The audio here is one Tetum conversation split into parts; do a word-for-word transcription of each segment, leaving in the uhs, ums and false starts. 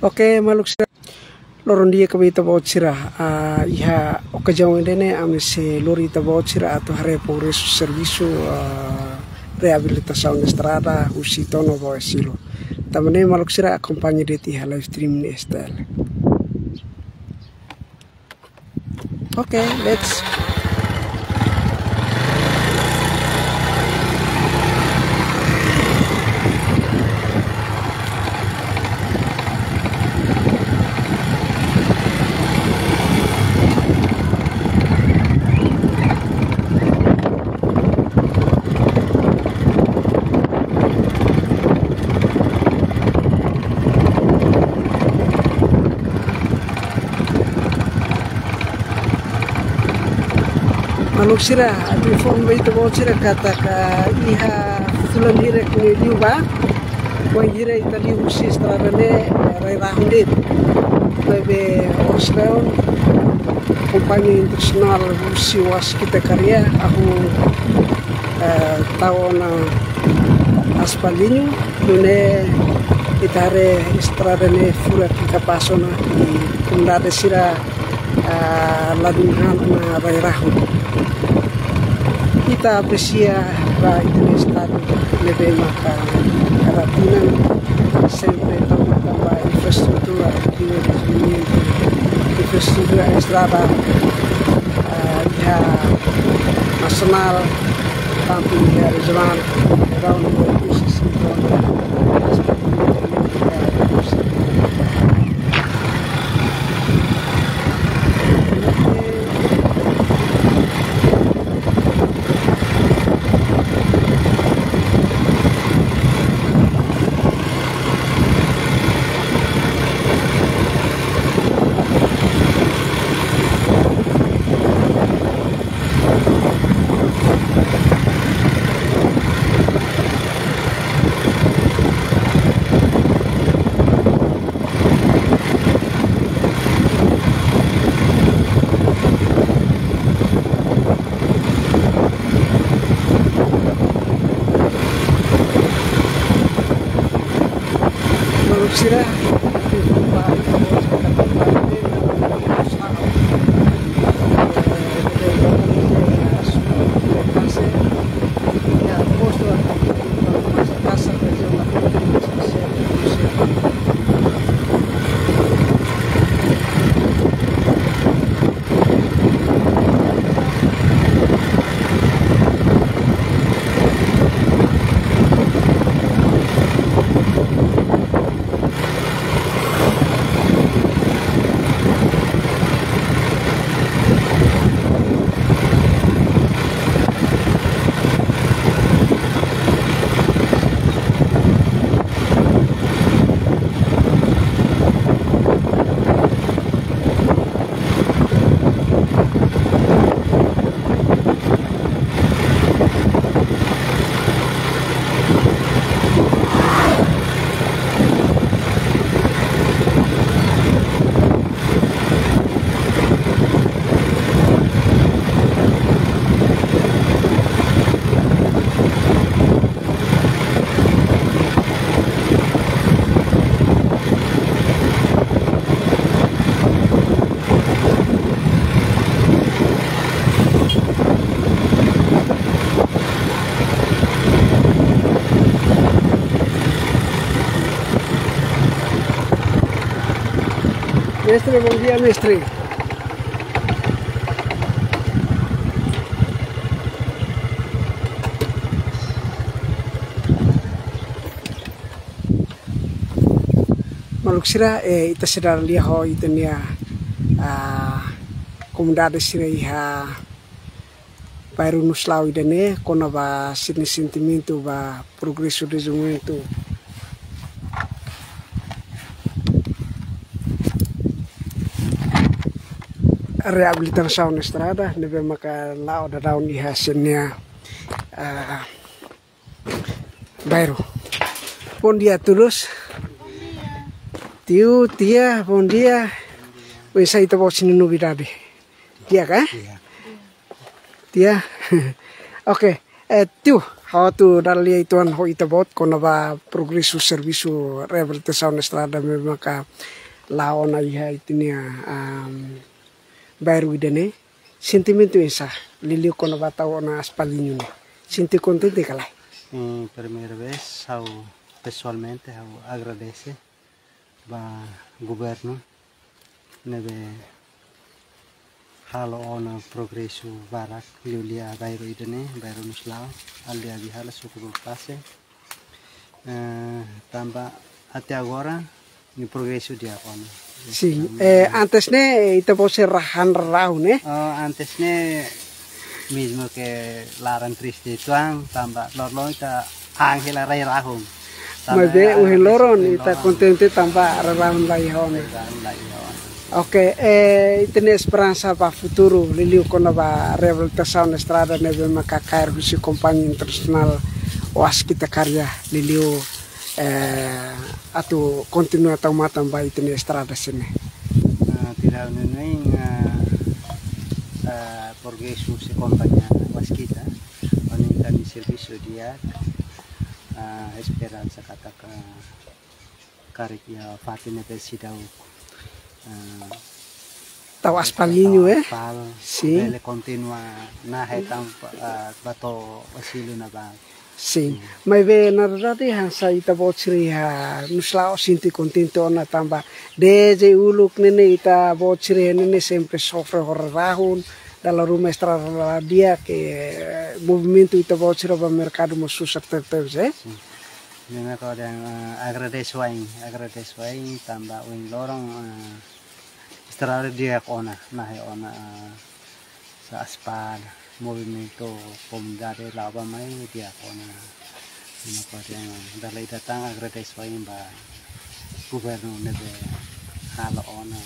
Oke, maluk sira. Loron di'ak ba ita-boot sira. Ah, iha okaziaun ida-ne'e ami sei lori ita-boot sira atu haree progresu servisu, ah, reabilitasaun estrada husi Tono ba Oesilo. Tanba ne'e maluk sira akompaña de'it iha live stream ne'e S T L. Oke, let's. Maluk sira, atu informa ba ita-boot sira katak iha fulan hirak ne'e liubá, bainhira ita liu husi estrada ne'e, rai-rahun de'it. Maibé oras ne'e, kompañia internasionál husi Waskita Karya, hahú, eh, tau ona aspal liñu, nune'e ita haree estrada ne'e furak i kapás ona, i komunidade sira, ah, ladún han ona rai-rahun. Ita apresia ba ita-nia estadu ne'ebé maka kada tinan sempre tau matan ba infraestrutura, dezenvolvimentu infraestrutura estrada, ah, iha nasionál, tantu iha rejionál, rejionál, Maluk sira, Mestre, bom dia, mestre. Maluk sira, eh, ita sei dada lia ho ita-nia, ah, komunidade sira iha bairru Nuslao ida-ne'e, kona-ba sira-nia sentimentu ba progresu dezenvolvimentu reabilitasaun estrada ne'ebé maka la'o daudaun iha sira-nia, ah, bairru. Bom dia a todos. Tiu, tia, bom dia. Oinsá ita-boot sira-nia novidade? Di'ak ka? Di'ak. Di'ak. Oke. Eh, tiu, Ha'u atu dala lia uitoan ho ita-boot kona-ba progresu servisu reabilitasaun estrada ne'ebé maka la'o ona iha ita-nia, am, bairru ida-ne'e. Sentimentu oinsá, liuliu kona-ba tau ona aspal liñu ne'e? Sente kontente ka lae? Em primeira vez, ha'u pesoalmente, ha'u agradese ba governu ne'ebé halo ona progresu barak liuliu iha bairru ida-ne'e, bairru Nuslao, aldeia Vihala, suku Bobokase. Eh, tanba até agora, nia progresu di'ak ona. Sin, eh, antes ne'e, ita-boot sira han rarrahun, eh? Oh, antes ne'e, mezmu ke laran triste uitoan, tanba loron-loron ita han hela rai rahun. Tanba maibé, eh, ohin loron, ohin ita loron kontente tanba rarrahun la iha ona. Rarrahun la iha ona. Oke, eh, ita-nia esperansa ba futuru, liuliu kona-ba reabilitasaun estrada ne'ebé maka kaer husi kompañia internasionál Waskita Karya, liuliu, eh, atu kontinua tau matan ba ita-nia estrada sira-ne'e. Ah, tuir ha'u-nia hanoin, ah, ah, progresu husi kompañia Waskita, hanoin ita-nia servisu di'ak, ah, esperansa katak, ah, karik iha fatin ne'ebé seidauk, eh, tau aspal liñu, eh? Aspal, sin, bele kontinua nahe tan, eh, ba to'o Oesilo ne'ebá. Sin. Sin. Maibé, na realidade, hanesan ita-boot sira iha Nuslao sente kontente ona tanba desde uluk ne'e ne'e ita-boot sira iha ne'e ne'e sempre sofre ho rarrahun, dala ruma estrada la di'ak, eh, movimentu ita-boot sira ba merkadu mós susar tebetebes, eh? Sin. Ne'e mak ha'u dehan, eh, agradese wa'in, agradese wa'in tanba ohin loron, eh, estrada di'ak ona, nahe ona, eh, sá aspal, movimentu komunidade la'o bá mai di'ak ona. Ne'e mak ha'u dehan, dala ida tan agradese wa'in ba governu ne'ebé halo ona,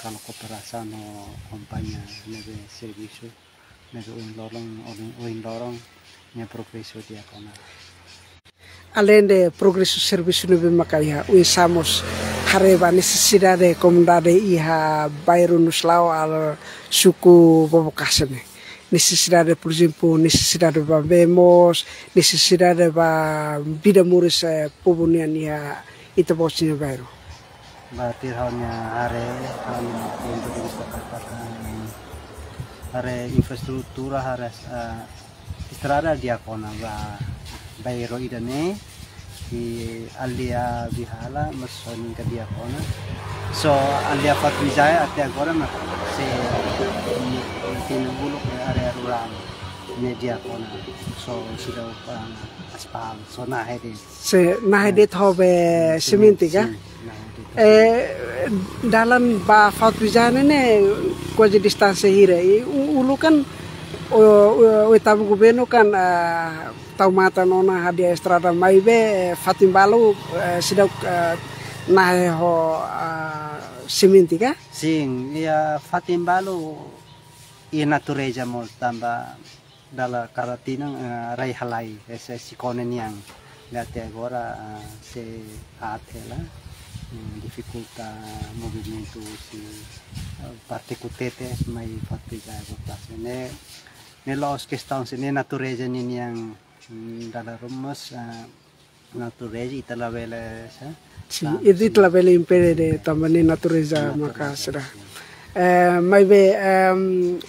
halo kooperasaun ho kompañia ne'ebé servisu, ne'ebé ohin loron, ohin, ohin loron, nia progresu di'ak ona. Aleinde progresu servisu ne'ebé maka iha, oinsá mós haree ba nesesidade komunidade iha bairru Nuslao, suku Bobokase ne'e? Nesesidade, por ezemplu, nesesidade ba bee moos, nesesidade ba vida moris, eh, povu nian iha ita-boot sira-nia bairru? Ba tuir ha'u-nia haree, ha'u-nia pontu de vista katak, eh, haree infraestrutura, haree, eh, estrada di'ak ona ba bairru ida-ne'e, iha aldeia Vihala, mós hanoin katak di'ak ona. Só aldeia Fatuizaya até agora mak sei, mak uluk área rurál ne'e di'ak ona. Só seidauk, ah, aspal, só nahe de'it. Sei nahe de'it ho be simente ka? Sin, nahe de'it. Eh, dalan ba Fatuizaya ne'e kuaze distánsia hira. I u-, uluk kan o, o, oitavu governu kan, ah, tau matan ona hadi'a estrada maibé, eh, fatin balu, eh, seidauk, eh, nahe ho, ah, simente ka? Sin, iha fatin balu iha natureza mós tanba dala karik tinan, eh, rai halai, ese sikone nian. Até agora, eh, sei aat hela, eh, difikulta movimentu husi, eh, parte Kutete mai Fatuizaya Bobokase. Ne'e, ne'e la'ós kestaun sira-ne'e natureza ninian, mm, dala ruma mós, eh, natureza ita labele, sá? Sin, ita labele impede de'it tanba ne'e natureza maka sira. Eh, maibé, ehm,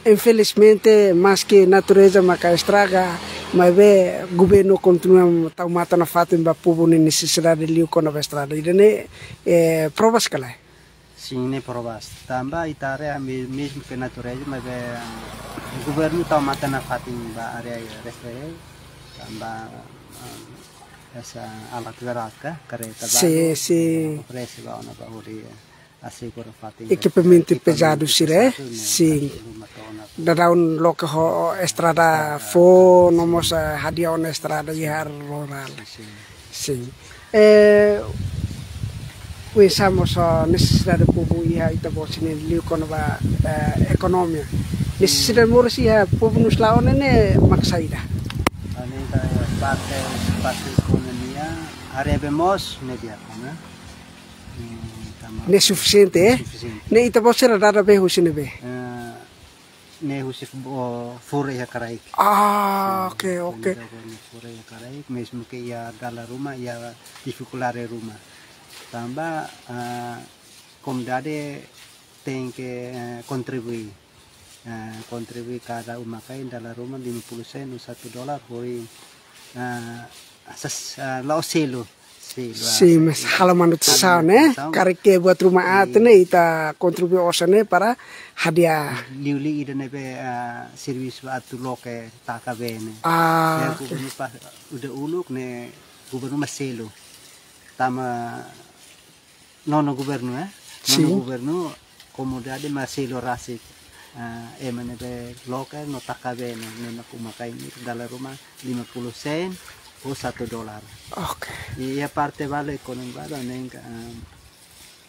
infelizmente, maske natureza maka estraga, maibé governu kontinua tau matan nafatin ba povu nia nesesidade liu kona-ba estrada. Ida-ne'e, eh, provas ka lae? Sin, ne'e provas. Tanba ita haree me-, mezmu ke natureza, maibé, eh, governu tau matan nafatin ba área refere, tanba, eh, esa alat berat ka, kareta balu, sin, sin, oferese ba ona ba hodi, eh, asegura fatin ekipamentu, ekipamentu pezadu sira, pesadu ne'e, sin, karik luma to'o ona. Daudaun loke ho estrada foun, no mós, eh, hadi'a ona estrada iha rurál. Sin. Sin. Eh, oinsá mós, ah, nesesidade povu iha ita-boot sira-ne'e liu kona-ba, eh, ekonomia? Nesesidade moris iha povu Nuslao ne'e, ne'e mak saida? Ne'e ita parte, parte ekonomia, haree be moos, ne'e di'ak ona. Hmm, tanba ne'e sufisiente, eh? Sufisiente. Ne'e ita-boot sira dada be husi ne'ebé? Eh, ne'e husi fu-, fura iha karaik. Ah, oke, oke. Ne'e fura iha karaik, mezmu ke iha dala ruma, iha difikuldade ruma. Tanba, ah, komunidade tenke, eh, kontribui. Eh, kontribui kada uma-kain dala ruma lima puluh sen ou satu dolar hodi, eh, sas-, eh, la'o selu. Selu, ah, selu. Mas halo manutensaun, eh? Manutensaun. Karik ke buat ruma aat ne'e, ita kontribui osan ne'e para hadi'a. Liuliu ida ne'ebé, eh, servisu atu loke taka bee ne'e. Ah, oke. Governu pas udah uluk ne'e, governu mak selu. Tanba nono governu, eh? Sin. Nono governu, komunidade mak selu rasik. Ah, ema ne'ebé loke no taka bee ne'e, ne'e mak uma-kain ida dala ruma lima puluh sen ou satu dolar. Oke. I, iha parte balu ekonomi balu ne'e, ah,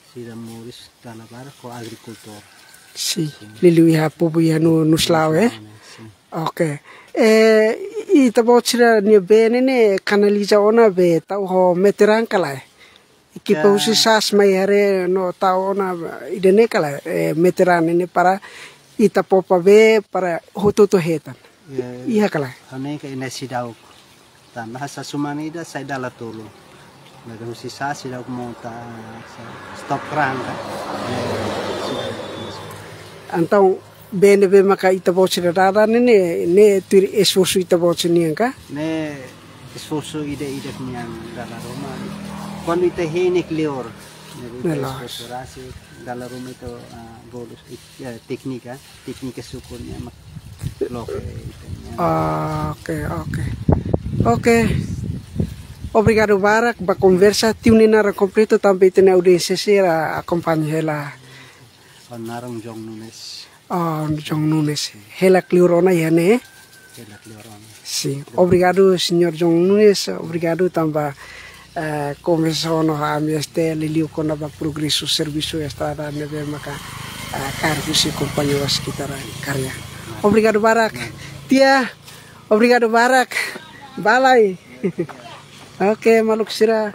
sira moris dala barak ho agrikultór. Sin. Sin. Liuliu iha povu iha no, Nuslao, eh? Nuslao, sin. Oke. Eh, ita-boot sira-nia bee ne'e, ne'e kanaliza ona be tau ho meterang ka lae? Ekipa husi sas mai haree no tau ona ida-ne'e ka lae, eh, meterang ne'e para ita popa bee para hotu-hotu hetan. Ya. Iha ka lae? Ha'u hanoin katak iha seidauk. Tanba sasán uma ida sai dala tolu. Ne'ebé husi sas seidauk monta, sa-, stop kraan ka. Ya, seidauk. Entaun bee ne'ebé maka ita-boot sira dada ne'e, ne'e, ne'e tuir esforsu ita-boot sira-nian ka? Ne'e esforsu ida-idak nian dala ruma. Kuandu ita hein ne'e kleur. Ne'e ita esforsu rasik, dala ruma ita, ah, bolu, ya, téknika, téknika suku nian mak loke ita-nian. Ah, oke, oke. Oke. Obrigadu barak ba konversa, tiu nia naran kompletu tanba ita-nia audiénsia sira akompaña hela. Ha'u-nia naran John Nunes. Ah, John Nunes. Hela kleur ona iha ne'e? Hela kleur ona. Sin. Obrigadu, señór John Nunes. Obrigadu tanba, eh, konversa ona ho ami S T L liuliu kona-ba progresu servisu estrada ne'ebé maka, eh, kaer husi kompañia Waskitara Karya. Obrigadu barak. Tia, obrigadu barak. Bá lai. Oke, maluk sira.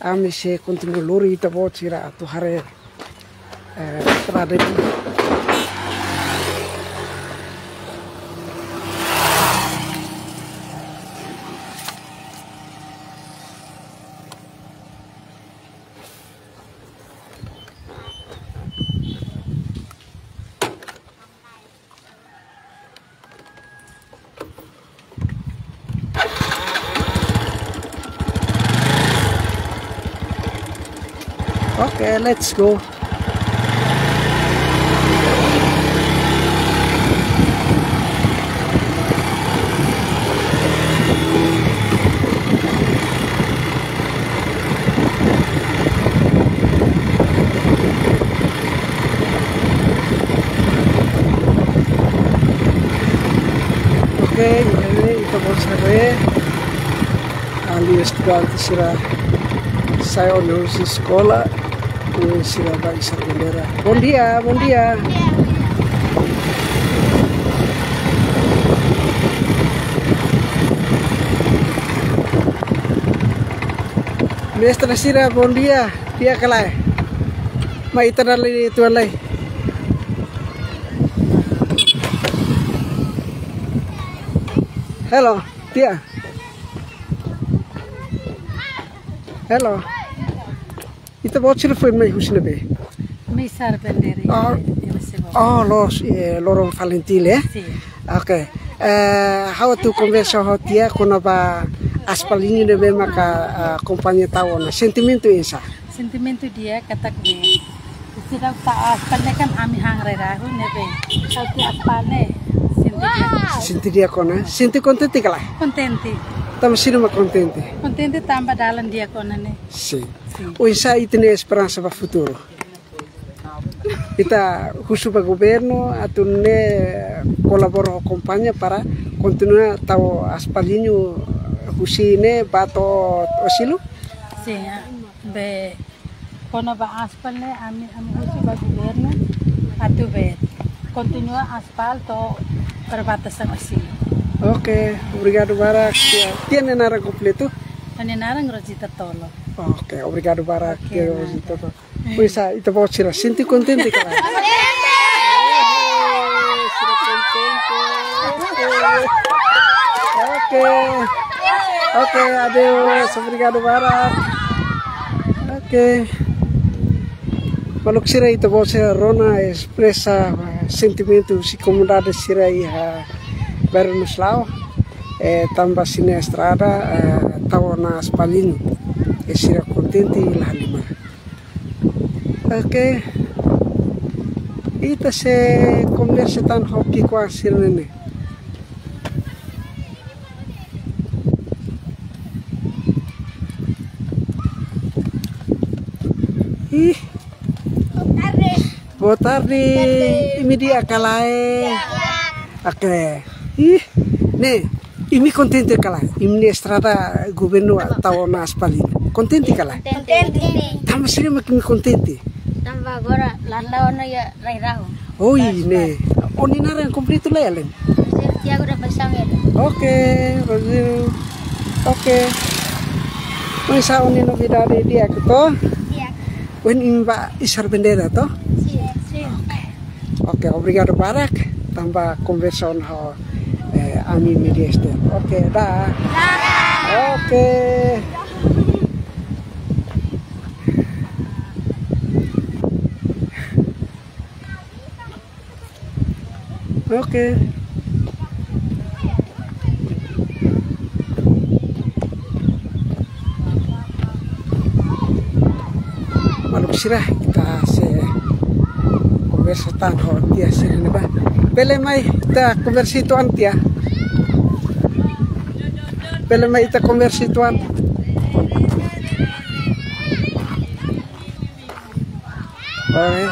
Ami sei kontinua lori ita-boot sira atu haree, eh, estrada ne'e. Okay, let's go. Oke, ini ita-boot sira halo estudante sira sai ona husi eskola, eh, sira bá isar bandeira. Bom dia, bom dia. Mestre sira, bom dia. Di'ak ka lae? Mai ita dala ida uitoan lai. Hello, di'ak. Hello. Ita-boot sira foin mai husi ne'ebé? Mai isar bandeira. Ah. Iha Sebo. Oh, loos, eh, loron Valentin, eh? Sin. Oke. Eh, ha'u atu konversa ho tia kona-ba aspalinhu ne'ebé maka, eh, kompañia tau ona. Sentimentu oinsá? Sentimentu di'ak katak ne'e. Seidauk tau aspal ne'e kan ami han rai-rahun ne'ebé. Tau tiha aspal ne'e. Sente di'ak. Sente di'ak ona. Sente kontente ka lae? Kontente. Tanba saida mak kontente? Kontente tanba dalan di'ak ona ne'e. Sin. Sin. Oinsá ita-nia esperansa ba futuru? Ita husu ba governu atu nune'e kolabora ho kompañia para kontinua tau aspalinhu husi ne'e bá to'o Oesilo? Sin, ya. Be, kona-ba aspal ne'e, ami, ami husu ba governu atu be kontinua aspal to'o perbatasan Oesilo. Oke, obrigadu barak. Ya, tia nia naran kompletu? Ha'u-nia naran Rosita Tolo. Oke, obrigadu barak, oke, tia Rosita Tolo. Pois, ah, ita-boot sira sente kontente ka lae? Oke. Oke, adeus. Obrigadu barak. Oke. Maluk sira, ita-boot sira rona espresa, eh, sentimentu husi komunidade sira iha bairru Nuslao, eh, tanba sira-nia estrada, eh, tau ona asfaltu. Eh, sira kontente la halimar. Oke. Ita sei konversa tan ho ki'ikoan sira-ne'e. Ih. Boa tarde. Boa tarde. Imi di'ak ka lae? Di'ak. Oke. Ih, ne'e, imi kontente ka lae? Imi-nia estrada governu tau ona asfaltu. Kontente ka lae? Kontente. Tanba saida mak imi kontente? Tanba agora la'o ona iha rai-rahun. Oi, ne'e. Ó-nia naran kompletu lai, alin? José Tiago da Paixão Melo. Oke, Rogério. Oke. Oinsá ó-nia novidade di'ak ka lae? Di'ak. Ohin imi bá isar bandeira, to? Sin. Sin. Oke. Oke, obrigadu barak. Tanba konversa ona ho, eh, ami media STL. Oke, dah. Dah. Oke. Oke. Maluk sira, ita sei konversa tan ho tia sira-ne'e bá. Bele mai ita konversa uitoan, tia? Bele mai ita konversa uitoan? Oke.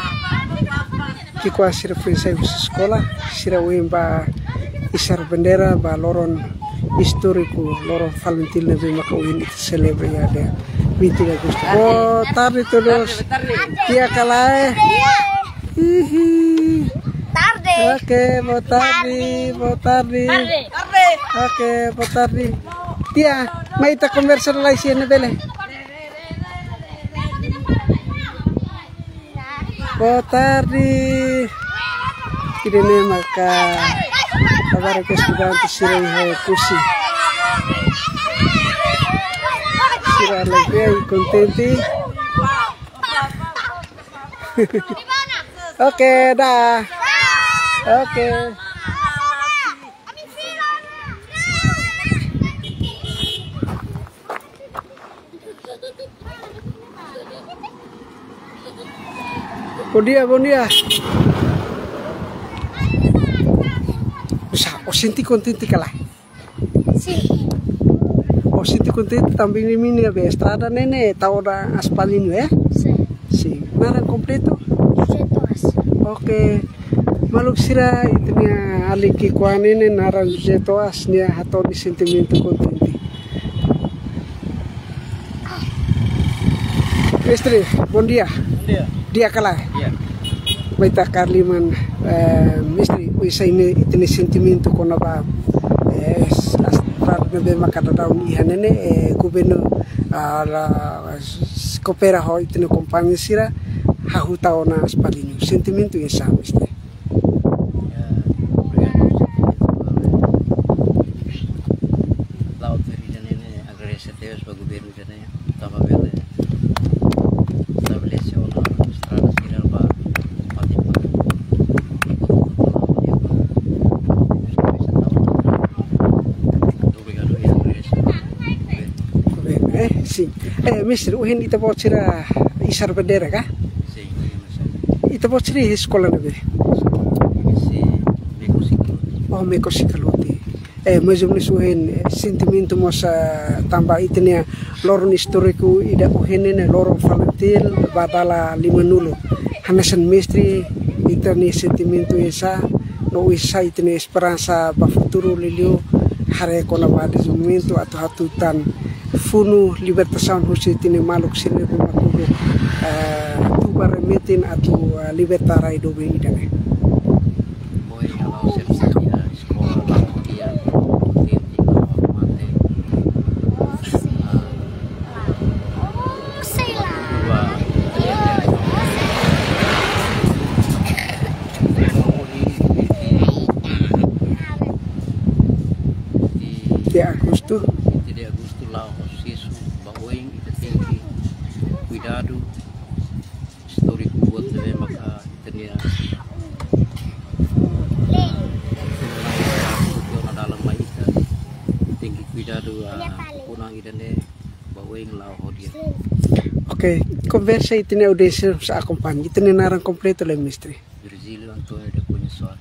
Ki'ikoan sira foin sai husi eskola, sira ohin bá isar bandeira ba loron istóriku, loron FALINTIL ne'ebé maka ohin ita selebra iha dia vinte de agosto. Boa tarde todos. Di'ak ka lae? Hihi. Tarde. Oke, boa tarde, boa tarde. Tarde. Oke, boa tarde. Tia, mai ita konversa lai sira-ne'e bele. Boa tarde. Ida-ne'e maka agora ke estudante sira iha Oe-Kusi. Sira alegre i kontente. Oke, dah. Oke. Bom dia, bom dia. Oinsá, ó sente kontente ka lae? Sin. Ó sente kontente tanba imi-nia be estrada ne'e ne'e tau ona asfaltu, eh? Sin. Sin. Naran kompletu? José Toas. Oke. Maluk sira, ita-nia alin ki'ikoan ne'e naran José Toas, nia hato'o nia sentimentu kontente. Mestre, bom dia. Bom dia. Di'ak ka lae? Di'ak. Mai ita kaer liman, eh, mestre, oinsá imi ita-nia sentimentu kona-ba, eh, as-, estrada ne'ebé maka daudaun iha ne'e ne'e, eh, governu, ah, la, s-, koopera ho ita-nia kompañia sira, hahú tau ona asfaltu. Sentimentu oinsá, mestre? Ya, obrigadu. La'o tuir ida-ne'e ne'e, agradese a Deus ba governu ida-ne'e, tanba bele estabelese ona estrada sira ba fatin-fatin. Obrigadu, ya, agradese. Governu, eh, sin. Eh, mestre, ohin ita-boot sira isar bandeira ka? Sin, ohin. Ita-boot sira iha eskola ne'ebé? Husi Meko Sikalote. Oh, Meko Sikalote. Eh, mais ou menos ohin, eh, sentimentu mós, ah, tanba ita-nia loron istóriku ida ohin ne'e loron FALINTIL ba dala limanulu. Hanesan mestre, ita-nia sentimentu oinsá, no oinsá ita-nia esperansa ba futuru liuliu haree kona-ba dezenvolvimentu atu hatutan funu libertasaun husi ita-nia maluk sira ne'ebé mak uluk, eh, tuba remetin atu, eh, liberta rai doben ida-ne'e. Moi hala'o sempre sadia eskola, la'o dia, tempu, mate. Ah, dua. Ohin, ohin, Tenke kuidadu, ah, punang ida-ne'e ba oin la'o ho di'ak. Oke, konversa ita-nia audiénsia sei akompaña. Ita-nia naran kompletu, Mestre? Virgílio António da Cunha Soares.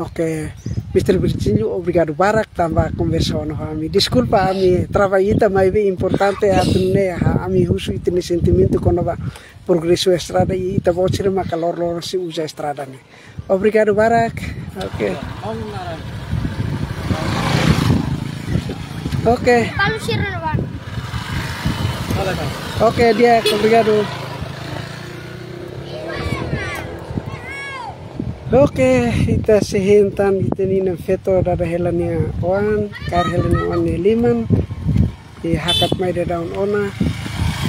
Oke, Mestre Virgílio, obrigadu barak tanba konversa ona ho ami. Deskulpa ami trava ita, maibé importante atu nune'e, ami husu ita-nia sentimentu kona-ba progresu estrada i ita-boot sira maka loroloron sei uza estrada ne'e. Obrigadu barak. Oke. Oke. Palu sira na, Bang. Oke, di'ak, obrigadu. Oke, ita sei hein tan ita-nia inan-feto dada hela nia oan, kaer hela nia oan nia liman. I hakat mai daudaun ona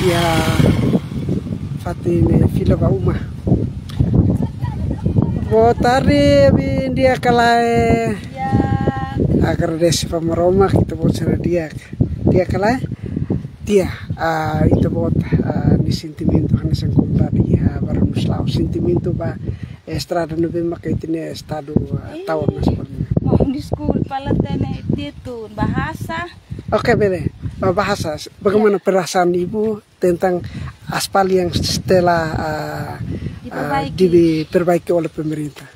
iha fatin ne'e fila ba uma. Boa tarde, ami di'ak ka lae? Di'ak. Agradese ba Maromak, ita-boot sira di'ak. Di'ak ka lae? Di'ak, ah, ita-boot, ah, nia sentimentu hanesan komunidade iha Barra do Mislao. Sentimentu ba estrada ne'ebé maka ita-nia estadu, ah, tau ona sepertinya. Mohon deskulpa la hatene Tetun, bahasa. Oke, bele. Ah, bahasa. Bagaimana perasaan Ibu tentang aspal yang setelah, ah, ah, diperbaiki, diperbaiki oleh pemerintah?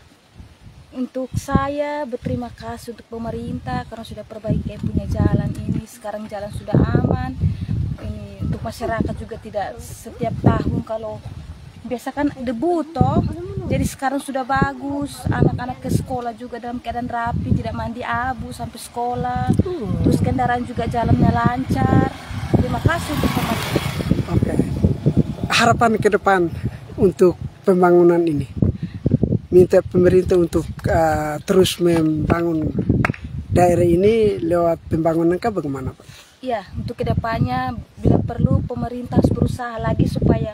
Untuk saya, berterima kasih untuk pemerintah karena sudah perbaiki punya jalan ini. Sekarang jalan sudah aman. Ini untuk masyarakat juga tidak setiap tahun kalau biasa kan debu toh. Jadi sekarang sudah bagus, anak-anak ke sekolah juga dalam keadaan rapi, tidak mandi abu sampai sekolah. Terus kendaraan juga jalannya lancar. Terima kasih untuk pemerintah. Oke. Harapan ke depan untuk pembangunan ini? Minta pemerintah untuk, eh, terus membangun daerah ini lewat pembangunan kah bagaimana, Pak? Ya, untuk kedepannya bila perlu pemerintah harus berusaha lagi supaya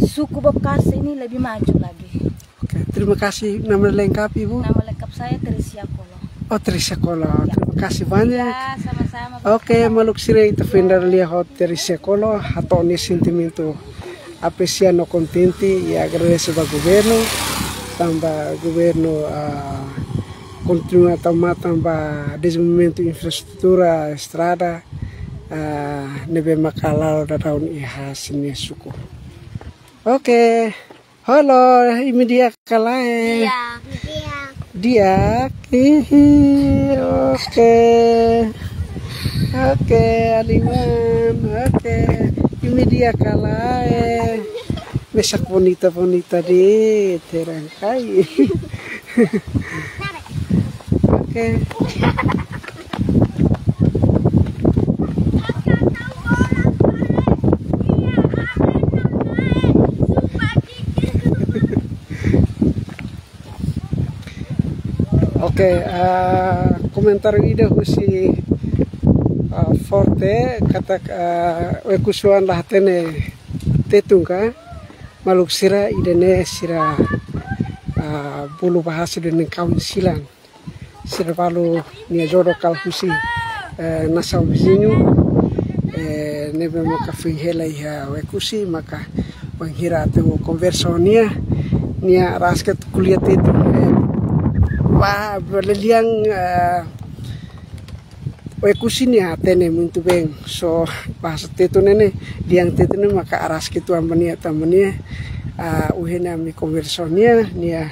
suku Bapkasa ini lebih maju lagi. Oke, terima kasih. Nama lengkap Ibu? Nama lengkap saya Teresia Kolo. Oh, Teresia Kolo. Ya. Terima kasih banyak. Ya, sama-sama. Oke, maluk sira, ita foin dada lia ho Teresia Kolo, hato'o nia sentimentu apresia no kontente, i agradese ba governu, tanba governu, ah, kontinua tau matan ba dezenvolvimentu infraestrutura, estrada, ah, ne'ebé maka la'o daudaun iha sira-nia suku. Oke. Halo, imi di'ak ka lae? Di'ak. Di'ak. Hihi, oke. Oke, Aliman. Oke. Imi di'ak ka lae? Mesak bonita-bonita de'it, terang kai. Oke. Oke, ah, komentáriu ida husi, ah, Forte, katak, ah, Oekusi oan la hatene Tetun ka, maluk sira, ida-ne'e sira, ah, bolu bahasa ida-ne'e kawan silan. Sira balu nia jodoh kala husi, eh, nasaun viziñu, eh, ne'ebé maka foin hela iha Oekusi, maka bainhira atu konversa ho nia, nia rasik atu ko'alia Tetun, eh, ba, ba lian, eh, Oekusi nia hatene muito bem, só bahasa Tetun ne'e, lian Tetun ne'e maka rasik atu amba nia, atu amba nia, ah, ohin ami konversa ho nia, nia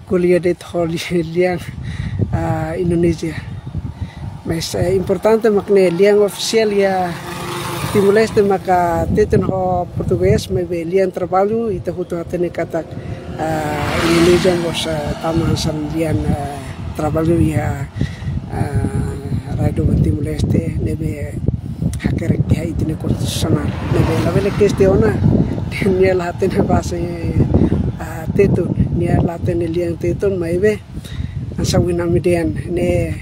ko'alia de'it ho li-, lian, ah, Indonézia. Mas, eh, importante mak ne'e lian ofisiál iha Timor-Leste maka Tetun ho Portugés, maibé lian traballu ita hotu hatene katak, ah, Indonézia mós, ah, tama hanesan lian, ah, traballu iha, ah, rai doben Timor-Leste ne'ebé hakerek iha ita-nia konstitusionál. Ne'ebé labele kestiona, nia la hatene bahasa, ah, Tetun, nia la hatene lian Tetun, maibé hanesan ohin ami dehan ne'e,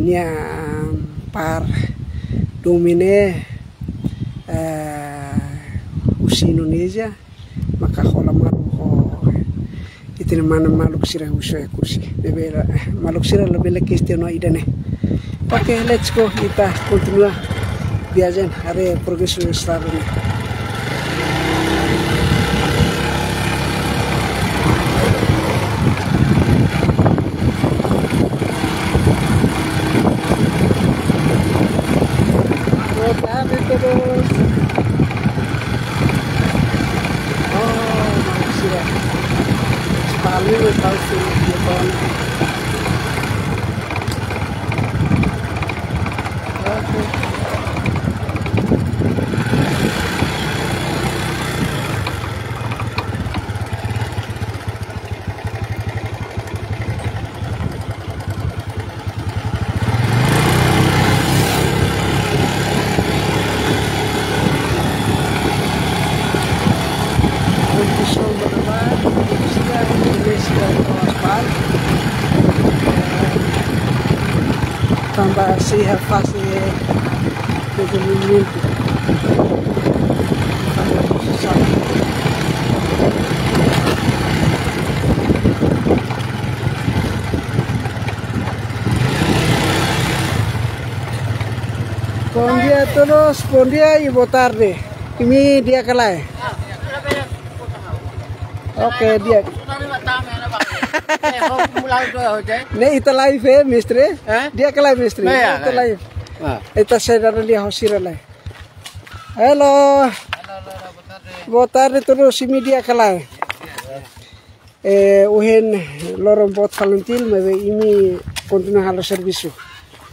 nia, ah, par domin ne'e, ah, husi Indonézia, maka hola malu ho ita-nia mana maluk sira husi Oekusi. Ne'ebé, eh, maluk sira labele kestiona ida-ne'e. Oke, let's go. Ita kontinua viajen haree progresu estrada ne'e. Amigo, tal, sí, yo con- Kondisi ba ne'ebá, kondisi ba Indonézia, aspal. Tanba sei iha fase dezenvolvimentu. Bom dia a todos, bom dia e boa tarde. Imi di'ak ka lae? Oke, di'ak. Ne'e ita live, eh, mestre? Eh? Di'ak ka lae, mestre? Ne'e, ita live. Ah. Ita sei dada lia ho sira lai. Halo. Boa tarde, todos, imi di'ak ka lae? Eh, ohin loron boot fali tiha, maibé imi kontinua halo servisu.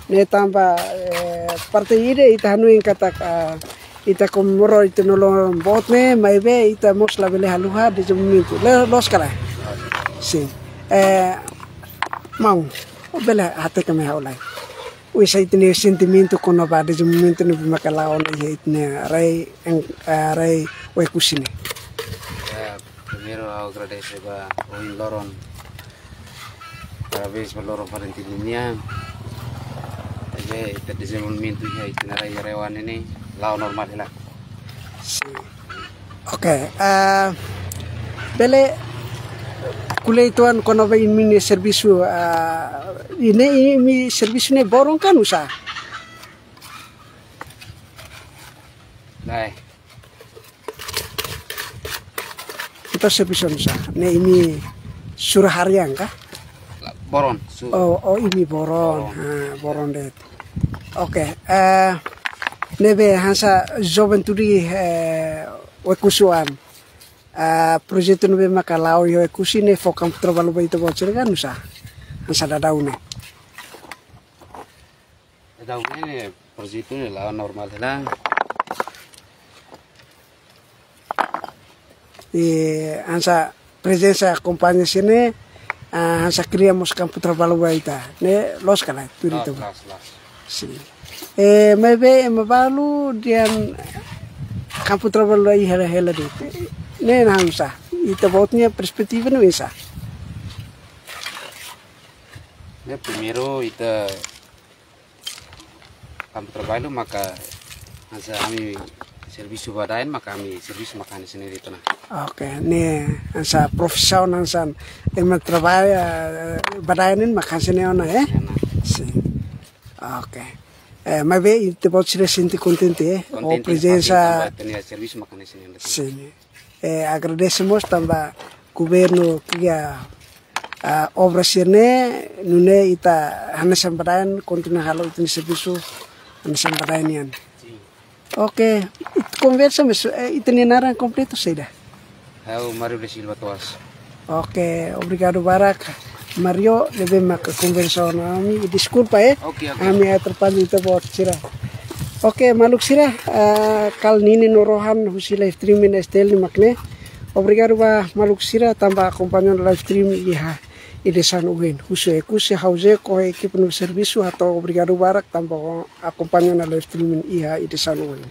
Ne'e tanba, eh, parte ida ita hanoin katak, ah, ita komemora ita-nia loron boot ne'e, maibé ita mós labele haluha dezenvolvimentu. Loos ka lae? Sin. Eh, maun, bele hateke mai ha'u lai. Oinsá ita-nia sentimentu kona-ba dezenvolvimentu ne'ebé maka la'o ona iha ita-nia rai, en, eh, rai Oekusi ne'e? Ya, primeiru ha'u agradese ba ohin loron. Parabéns ba loron fali tiha nian. Ita-nia dezenvolvimentu iha ita-nia rai Yarewa ne'e la'o normál hela. Sin. Oke, eh, bele ko'alia uitoan kona-ba imi-nia servisu, eh, ne'e imi servisu ne'e boron ka nusá? Lae. Entaun servisu nusá? Ne'e imi sura harian ka? Boron, su- Oh, oh, imi boron. Boron. Ha, boron de'it. Oke, eh, ne'ebé hanesan juventude, eh, Oekusi oan. Eh, projetu ne'ebé maka la'o iha Oekusi ne'e fó kampu traballu ba ita-boot sira ka nusá? Hanesan daudaun ne'e. Daudaun ne'e projetu ne'e la'o normál hela. I hanesan prezensa kompañia sira-ne'e, ah, hanesan kria mós kampu traballu ba ita. Ne'e loos ka lae, tuir ita-boot? Loos, loos, loos. Sin. Eh, maibé ema balu dehan kampu traballu iha hela de'it. Ne'e hanesan ita-boot nia perspetiva ne'e oinsá? Ne'e primeiru ita kampu traballu maka hanesan ami servisu badaen maka ami servisu maka hanesan ne'e de'it ona. Oke, ne'e hanesan profisaun hanesan ema traballu, eh, badaen ne'e maka hanesan ne'e ona, eh? Ya, nah. Sin. Oke. Eh, maibé ita-boot sira sente kontente, eh? Kontente, prezensa. Tanba ita-nia servisu maka hanesan ne'e de'it ona. Sin. Eh, agradese mós tanba governu kria, ah, obra sira-ne'e, nune'e ita hanesan badaen kontinua halo ita-nia servisu hanesan badaen nian. Sin. Oke, ita konversa mós, eh, ita-nia naran kompletu saida? Ha'u Mario da Silva Toas. Oke, obrigadu barak. Mario, ne'ebé maka konversa ho ami, deskulpa, eh. Oke, oke. Ami atrapalla ita-boot sira. Oke, maluk sira, eh, kala ninin no rohan husi live streaming S T L nian mak ne'e. Obrigadu ba maluk sira tanba akompaña live streaming iha edisaun ohin. Husi Oekusi, ha'u Jeko, ekipa ne'ebé servisu, hato'o obrigadu barak tanba akompaña live streaming iha edisaun ohin.